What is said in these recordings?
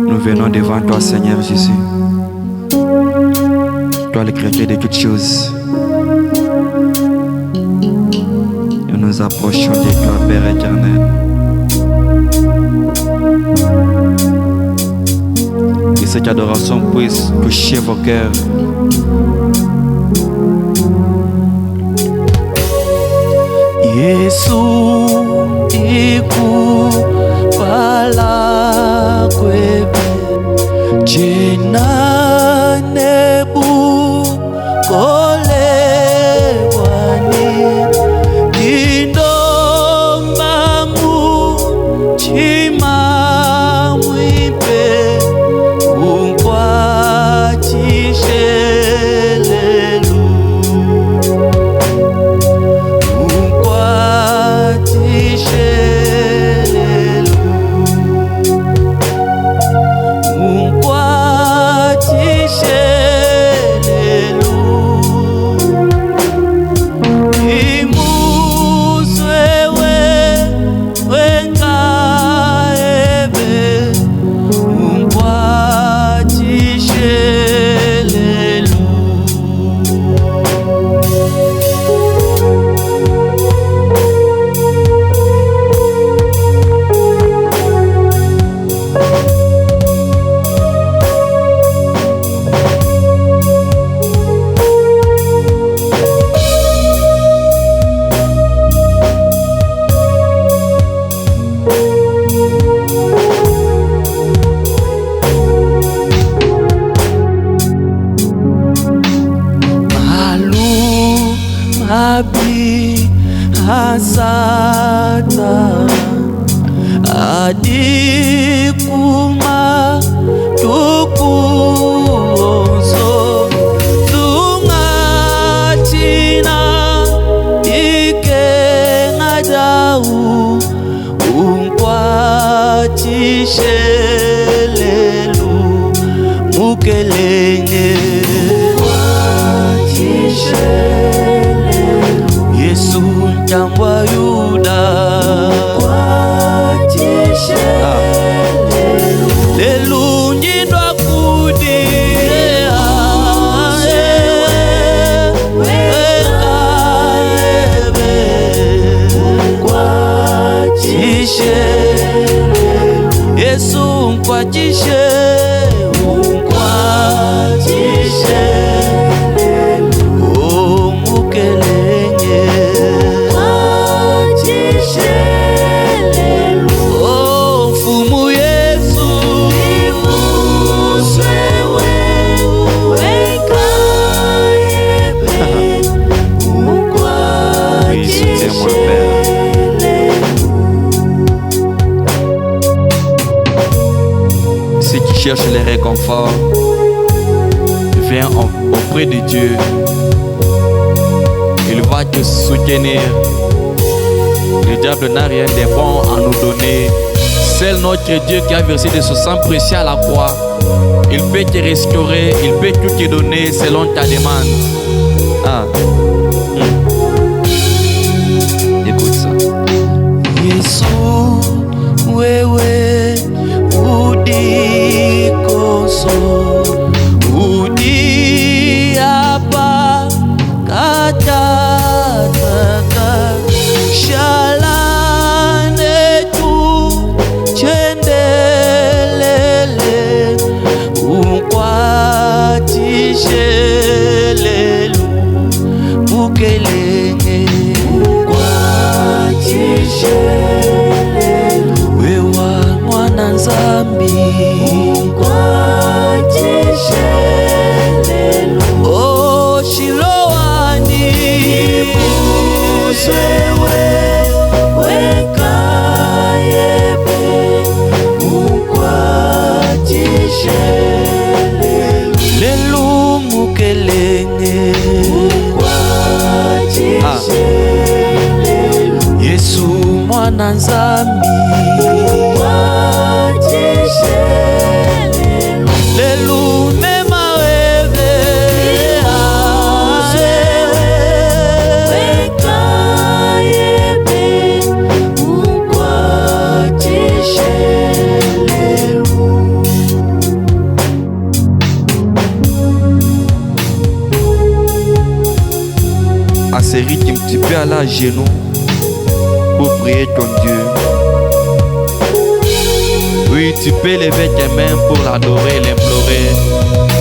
Nous venons devant toi, Seigneur Jésus. Toi, le créateur de toutes choses. Nous nous approchons de toi, Père éternel. Que cette adoration puisse toucher vos cœurs. Yesu ikupala kwebe jena nebu kole bwani dindomba mu chima mwipe unkwatishelelu unkwatishelelu unkwatishelelu imuzwewe wenkaebe unkwatishelelu. Malu mabi asata adikuma tukuozo tungatina ikengadau unkwatishelelu mukelenge. Yesu ntambwa Yuda lelu njindwa kudi Yesu nkwatishe unkwatishe omukelenge. Oh, mfumu Yesu Oui, soutiens-moi, Père. Si tu cherches le réconfort, viens auprès de Dieu. Il va te soutenir. Le diable n'a rien de bon à nous donner. Seul notre Dieu qui a versé de son sang précieux à la croix, il peut te restaurer, il peut tout te donner selon ta demande. Ah. Écoute ça. Yesu wewe udikoso udi apa katataka shalane tu chendelele unkwatishelelu mukelenge wewa mwana nzambi oh shilowani lelu mukelenge. Ah. Yesu mwana nzambi lelu mema webe. peux aller à genoux pour prier ton Dieu. Oui, tu peux lever tes mains pour l'adorer et l'implorer.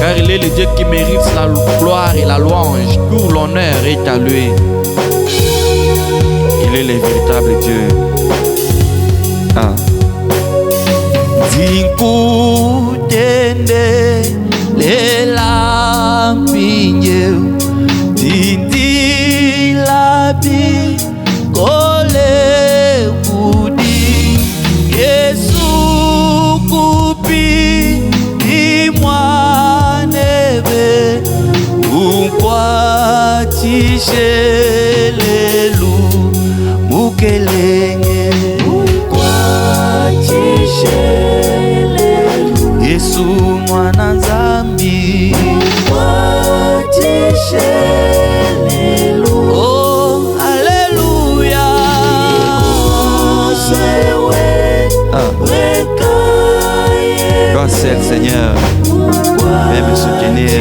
Car il est le Dieu qui mérite la gloire et la louange. Tout l'honneur est à lui. Il est le véritable Dieu. Ah. Lela mpindieu Dindila bikole kudi Yesu kupi imwanebe Unkwatishe lelu mukelenge Unkwatishe lelu Yesu mwana Nzambi Unkwatishe lelu Oh haleluya Ah. Toi seul, Seigneur, viens me soutenir.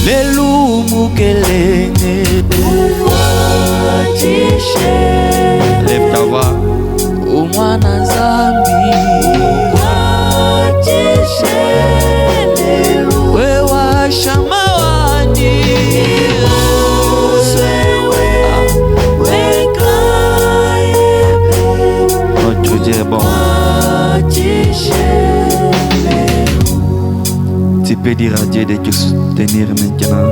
Lelu mukelenge Lève ta voix. Omwana Nzambi Wewa shama wani Notre Dieu est bon. Tu peux dire à Dieu de te soutenir maintenant.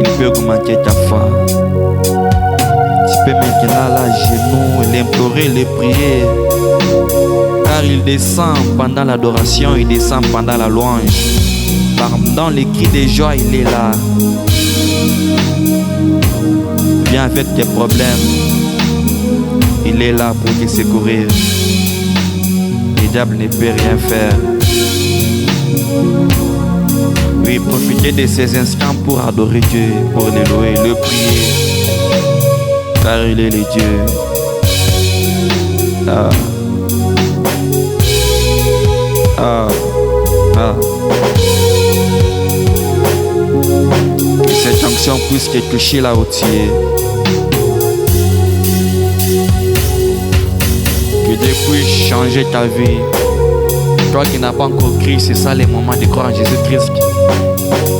Il peut augmenter ta foi. Tu peux maintenant aller à genoux, l'implorer, le prier. Car il descend pendant l'adoration, il descend pendant la louange. Pendant les cris de joie, il est là. Viens avec tes problèmes. Il est là pour te secourir. Le diable ne peut rien faire. Oui, profitez de ces instants pour adorer Dieu, pour le louer, le prier. Car il est le Dieu. Ah. Ah. Ah. Que cette onction puisse te toucher là où tu es. Que Dieu puisse changer ta vie. Toi qui n'as pas encore cru, c'est ça le moment de croire en Jésus-Christ.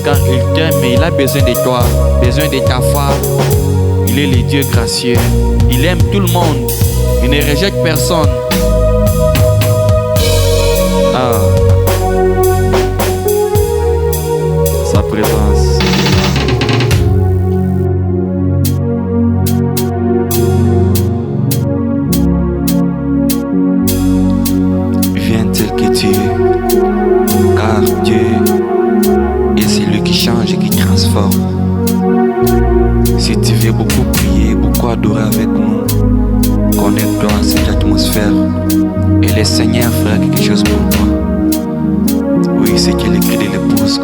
Car il t'aime et il a besoin de toi, besoin de ta foi. Il est le Dieu gracieux. Il aime tout le monde. Il ne rejette personne. Ah. Sa présence. Viens tel que tu es, car Dieu est celui qui change et qui transforme. Si tu veux beaucoup prier, beaucoup adorer avec nous, connecte-toi à cette atmosphère et le Seigneur fera quelque chose pour toi. Oui, c'est que le cri de l'épouse.